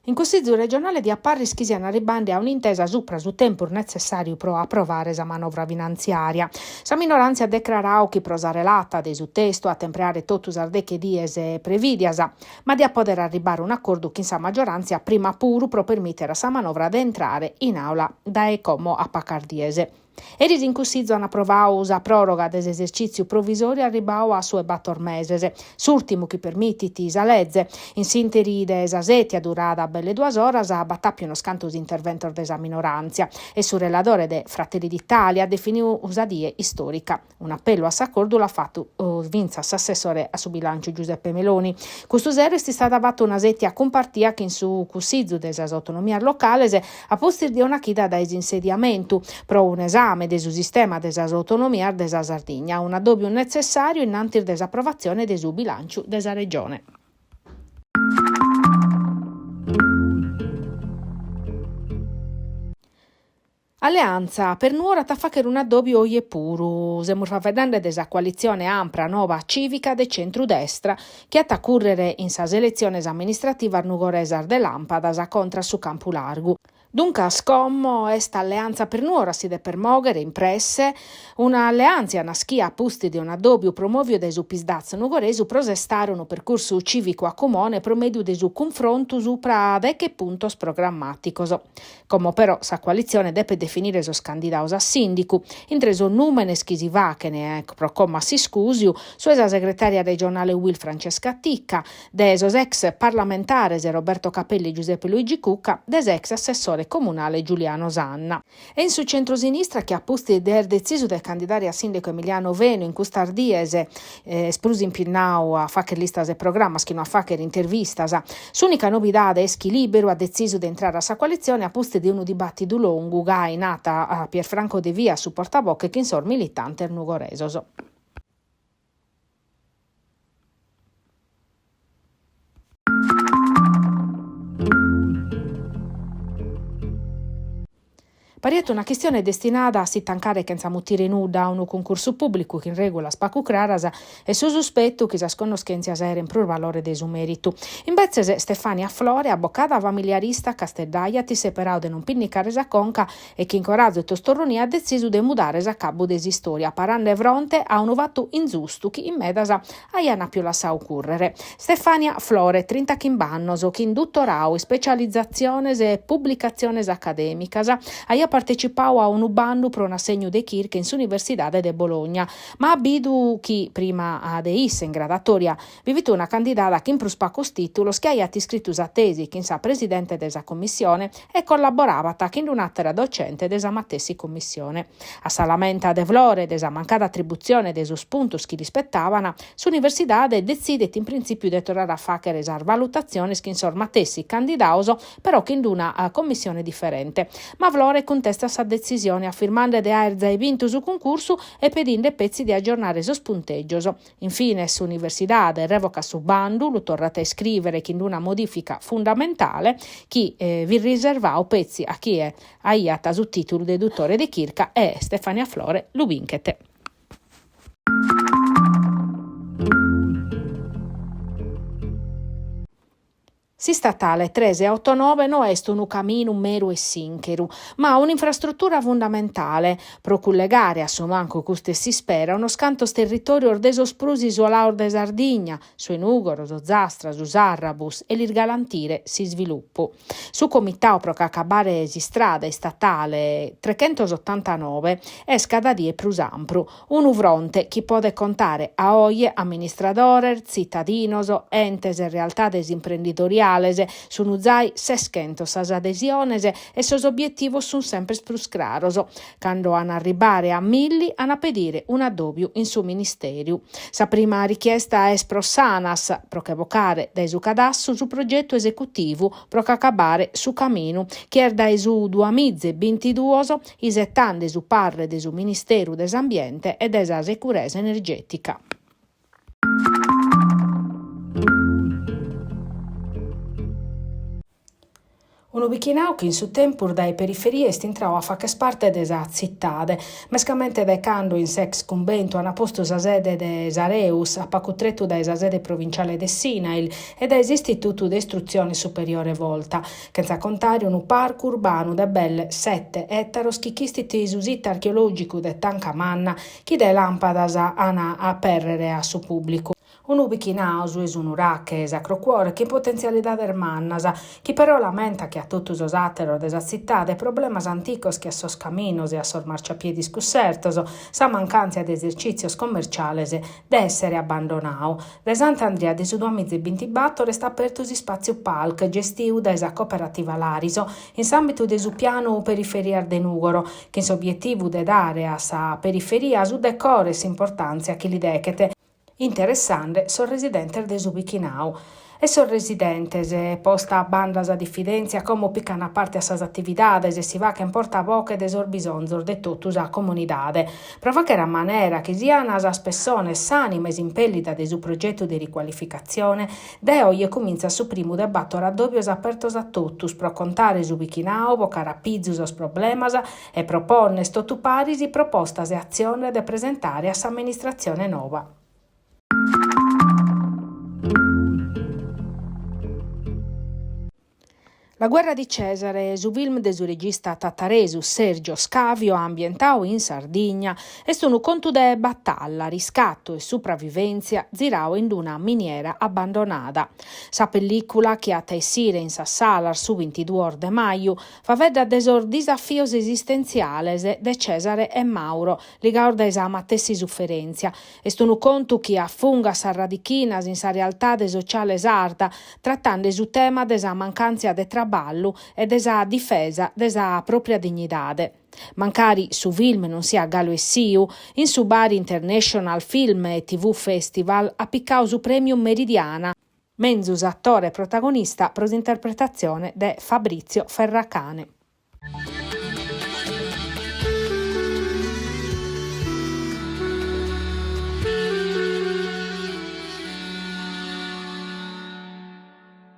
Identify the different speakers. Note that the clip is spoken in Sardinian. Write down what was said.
Speaker 1: In Cussizu regionale diat parrer chi sian arribande a un'intesa supra su tempus netzessàriu pro aprovare sa manovra finantziària. Sa minoràntzia at decraradu chi pro sa relata de su testu at a impreare totu sas deche dies prevìdias, ma diat pòdere arribare un'acordu chin sa magioràntzia prima puru pro permìtere a sa manovra de intrare in àula dae como a pacas dies. Eris in Cussizu an aprovadu sa pròroga de s'esercìtziu provisòriu arribadu a su 'e bator meses, s'ùrtimu chi permitit sa leze. In s'ìnteri de sa sètia, durada belle duas oras, b'at àpiu unos cantos interventos de sa minoràntzia e su reladore de Fratelli d'Italia at definidu sa die istòrica. Un'apellu a s'acordu l'at fatu fintzas s'assessore a su bilànciu Giuseppe Meloni. Custu sero est istada fata una sètia cumpartia chin su Cussizu de sas Autonomias Locales a pustis de una chida dae s'insediamentu, pro un'esame de su sistema de sas autonomias de sa Sardigna, un'addòbiu netzessàriu in antis de s'aprovatzione de su bilànciu de sa Regione. Alleanza per Nuoro at a fàghere un'addòbiu oje puru. Semus faeddende de sa coalitzione ampra nova cìvica de centru-destra chi at a cùrrere in sas eletziones amministrativas nugoresas de làmpadas contra su Campu Largu. Duncas como est Alleanza per Nuoro a si deper mòghere in presse, una alleàntzia naschia a pustis de un'addòbiu promòviu dae su Psd'Az nugoresu pro sestare unu percursu cìvicu a cumone pro mèdiu de su cunfrontu supra deche puntos programmàticos. Como però sa coalitzione depet definire sos candidados a sìndicu. Intre sos nùmenes chi si faghen pro como a s'iscùsiu, su 'e sa segretària regionale Uil Francesca Ticca, de sos ex parlamentares Roberto Capelli e Giuseppe Luigi Cucca, de s'ex assessore comunale Giuliano Sanna. E in su centru-sinistra chi a pustis de aer detzisu de candidare a sìndicu Emiliano Fenu in custas dies est prus impinnadu a fagher listas e programmas chi no a fagher intervistas. S'ùnica novidade est chi Lìberu at detzisu de intrare a sa coalitzione a pustis de unu dibàtidu longu gai nat Pierfranco Devia su portavoche chin sos militantes nugoresos. Pariat una chistione destinada a si tancare chentza mutire nudda a unu cuncursu pùblicu chin règulas pagu craras e su suspetu chi sas connoschèntzias aeren prus valore de su mèritu. Imbetzes Stefania Flore, abocada familiarista casteddaja, at isseperadu de non pinnicare sa conca e chin corazu e tostorronia at detzisu de mudare s'acabu de s'istòria parande fronte a unu fatu inzustu chi in medas aian àpiu lassadu cùrrere. Stefania Flore, trintachimb'annos, chin dutorau, ispecializatziones e publicatziones acadèmicas, aiat partecipadu a unu bandu pro un'assegnu de chirca in s'Universidade de Bologna, ma at bidu chi, prima de issa in gradatòria, bi fit una candidada chin prus pacos tìtulos chi aiat iscritu sa tesi chin sa presidente de sa commissione e collaborabat chin un'àtera docente de sa matessi commissione. A sa lamenta de Flore de sa mancada atributzione de sos puntos chi l'ispetaban, s'Universidade detzidet in printzìpiu de torrare a fàghere sas valutatziones chin sos matessi candidados, però chin una commissione diferente. Ma Flore cuntestat sa detzisione afirmande de aer zai bintu su cuncursu e pedinde petzi de agiornare sos puntègios. In fines s'Universidade revocat su bandu, lu torrat a iscrìvere chin una modìfica fundamentale chi fit riservadu petzi a chie aiat su tìtulu de dutore de chirca e Stefania Flore lu binchet. S'istatale 389 no est unu caminu meru e sìncheru, ma un'infrastrutura fundamentale pro cullegare, a su mancu custa est s'ispera, unos cantos territòrios de sos prus isolados de Sardigna, su 'e Nùgoro, s'Ozastra, su Sarrabus, e lis garantire s'isvilupu. Su Comitadu pro ch'acabare s'istrada istatale trechentosotantanove est cada die prus ampru, Unu fronte chi podet contare a oje amministradores, tzitadinos, entes e realtades imprendidoriales, sunt zai seschentos sas adesiones e sos obietivos sunt semper prus craros. Cando an a arribare a milli an a pedire un'addòbiu in su Ministèriu. Sa prima richiesta est pro s'Anas, pro che bocare dae su cadassu su progetu esecutivu pro ch'acabare su caminu chi est dae su duamiza e bintiduos isetande su parre de su Ministeru de s'Ambiente e de sa Securesa Energètica. Unu bichinau chi in su tempus dae periferia est intrau a fagher parte de sa tzitade, mescamente dae cando in s'ex cumbentu an postu sa sede de s'Areus, a pacu tretu dae sa sede provinciale de s'Inail e dae s'Istitutu de Istrutzione Superiore Volta, chentza contare unu parcu urbanu de belle sete ètaros chi chistit su situ archeològicu de Tanca Manna chi dae làmpadas an a apèrrere a su pùblicu. Unu bichinau, su 'e su Nurache Sacro Cuore, chin potentzialidades mannas, chi però lamentat che a totu sos àteros de sa tzitade problemas anticos che a sos caminos e a sos marciapiedis cussertos, sa mancàntzia de esercìtzios commerciales, de èssere abbandonau. Dae Sant'Andria de su duamiza e bintibator est apertu s'ispàtziu Palc, gestiu dae sa cooperativa Lariso, in s'àmbitu de su pianu Periferias de Nùgoro, chin s'obietivu de dare a sa periferia su decoro e s'importàntzia chi li deghet. interessande sos residentes de su bichinau. E sos residentes, posta a banda sa difidèntzia, como pican parte a sas atividades e si faghen portavoche de sos bisonzos de totu sa comunidade. Pro fàghere a manera chi sian sas pessones s'ànima e s'impèllida de su progetu de ricualificatzione, dae oje cumintzat su primu de bator addòbios apertos a totus pro contare su bichinau, bocare a pizu sos problemas e proponner totu paris propostas e atziones de presentare a s'amministratzione noba. La guerra di Cesare, su film de su regista tataresu Sergio Scavio ambientadu in Sardigna, est unu contu de batalla, riscatu e supravivèntzia ziradu in una miniera abbandonada. Sa pellìcula, chi at a essire in sas salas su bintiduos de maju, Faveddat de sos disafios esistentziales de Cesare e Mauro, ligados dae sa matessi suferèntzia. Est unu contu chi afungat sas radichinas in sa realtade sociale sarda, tratende su tema de sa mancàntzia de traballu e de sa difesa de sa pròpria dignidade. Mancari su film non siat galu essiu, in su Bari International Film e TV Festival at picadu su prèmiu Meridiana, Menzus atore protagonista pro s'interpretatzione de Fabrizio Ferracane.